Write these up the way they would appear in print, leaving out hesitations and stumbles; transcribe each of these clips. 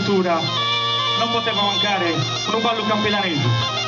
apertura non poteva mancare unu ballu campidanesu.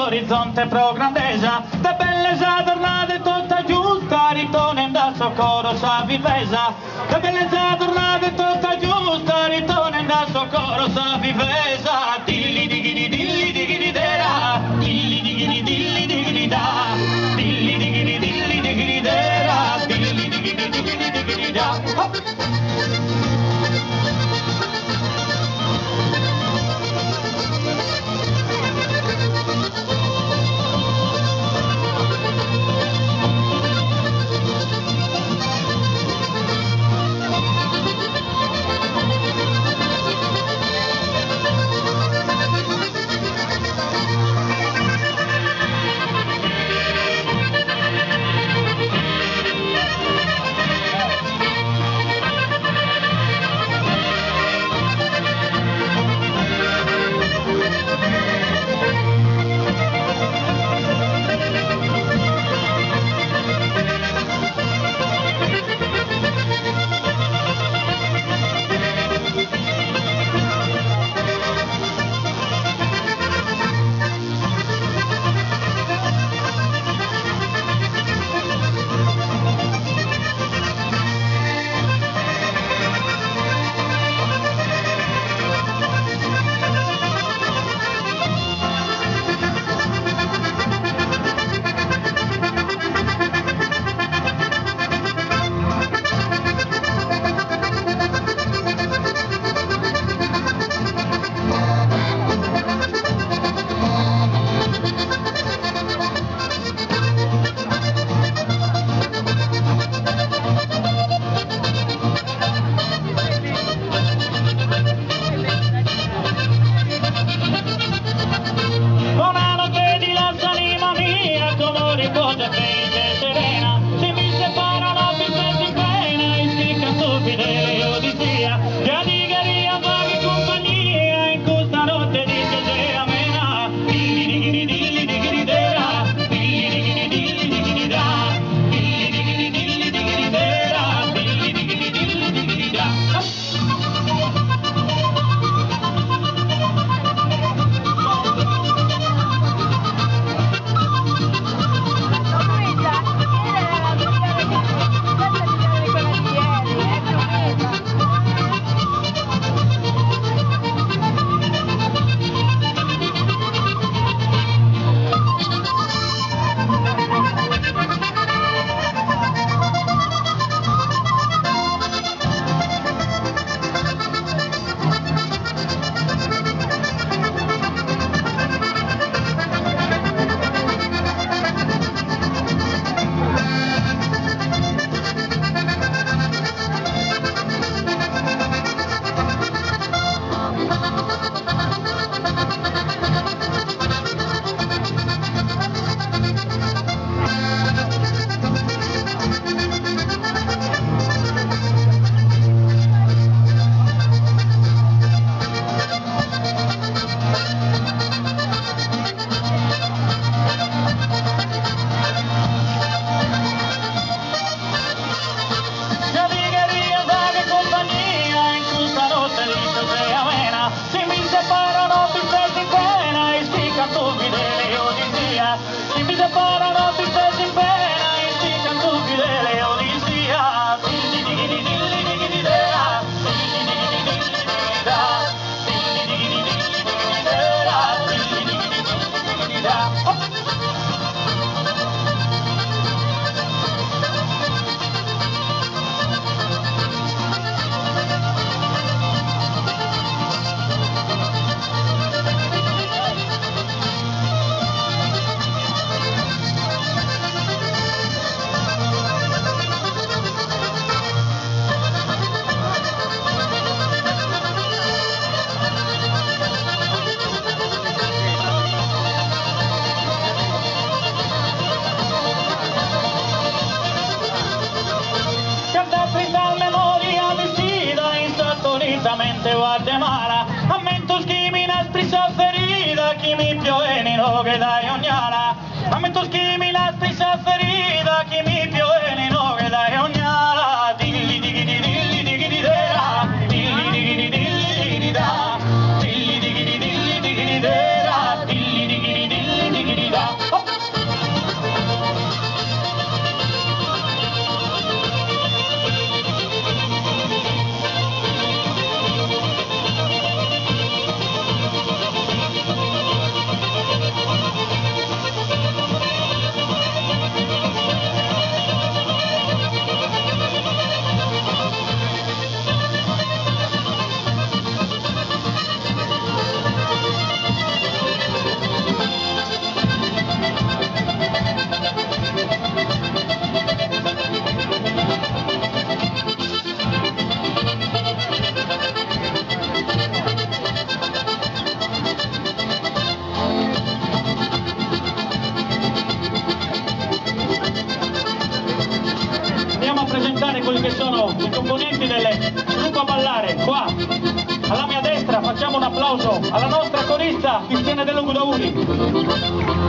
S'orizzonte pro grandesa, de bellesa adornada e tota giusta, ritornende a su coro sa vivesa. De bellesa adornada e tota giusta, ritornende a su coro sa vivesa. Dilli dighidi dilli dighidi dera, dilli dighidi dilli dighidi da, dilli dighidi dilli dighidi dera, dilli dighidi dighidi dighidi da. Hop! Bonanotte ti lassa anima mia, como riposa felice e serena. Si mi separano mi in pena, ischicca tu fidele odissia. Già di gheria vaghi compagnia, in questa notte di piacere amena. Dilli dighidi dilli dighidi dera, dilli dighidi dilli dighidi da, dilli dighidi dilli dighidi dera, dilli dighidi dilli dighidi da. Luisa, ieri era la migliore di, questa è migliore di quella di ieri, è più bella. Già di gheria vaghi compagnia, in questa notte di piacere amena. Si mi separano mi in pena, ischicca tu fidele odissia. Si mi separano mi in pena, ischicca tu fidele odissia. Dilli dighidi dilli dighidi dera, dilli dighidi dilli dighidi da, dilli dighidi dilli dighidi dera, dilli dighidi dilli dighidi da. Hop! Canta trista memoria vestida insolitamente Guatemala. Ammentos chi mi naspri sa ferida, chi mi pioeni no che dai ognala. Ammentos chi mi naspri sa ferida, chi mi pioeni no che dai ognala. Dilli dighidi dilli dighidi dera, dilli dighidi dilli dighidi da, dilli dighidi dilli dighidi dera, dilli dighidi dilli dighidi. presentare quelli che sono i componenti del gruppo a ballare. Qua, alla mia destra, facciamo un applauso alla nostra corista Cristiana Dello Gudauri.